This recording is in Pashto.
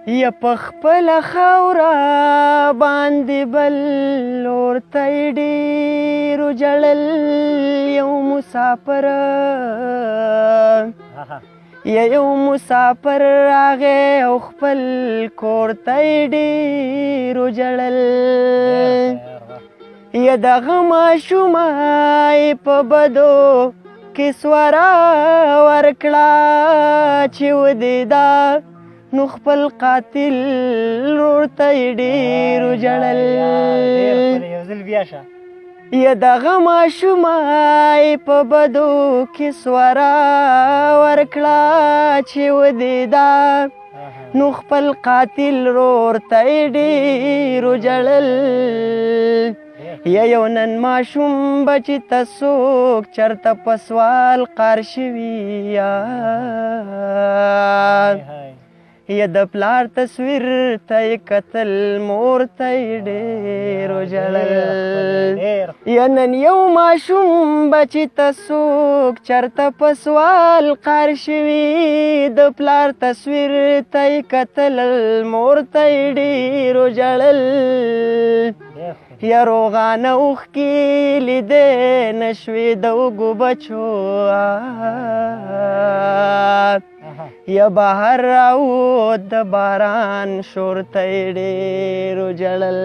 یا په خپله خاوره باندې بل لور ته یې ډېر وژړل یو مسافر، یا یو مسافر راغی او خپل کور ته یې ډېر وژړل. یا دغه ماشومه یې په بدو کې سوره ورکړه چې ودېده، نو خپل قاتل ورور ته یې ډېر وژړل. یو ځل بیا شه. یا دغه ماشومه یې په بدو کې سوره ورکړه چې ودېده، نو خپل قاتل ورور ته یې ډېر وژړل. یا یو نن ماشوم بچی ته څوک چرته په سوال قار شوي، یا د پلار تصویر ته یې کتل، مور ته یې ډېر وژړل. یا نن یو ماشوم بچی ته څوک چرته په سوال قار شوي، د پلار تصویر ته یې کتل، مور ته یې ډېر وژړل. یا روغانه اوښکې لیدې نشوې د وږو بچو، یا بهر راووت د باران شور ته یې ډېر وژړل.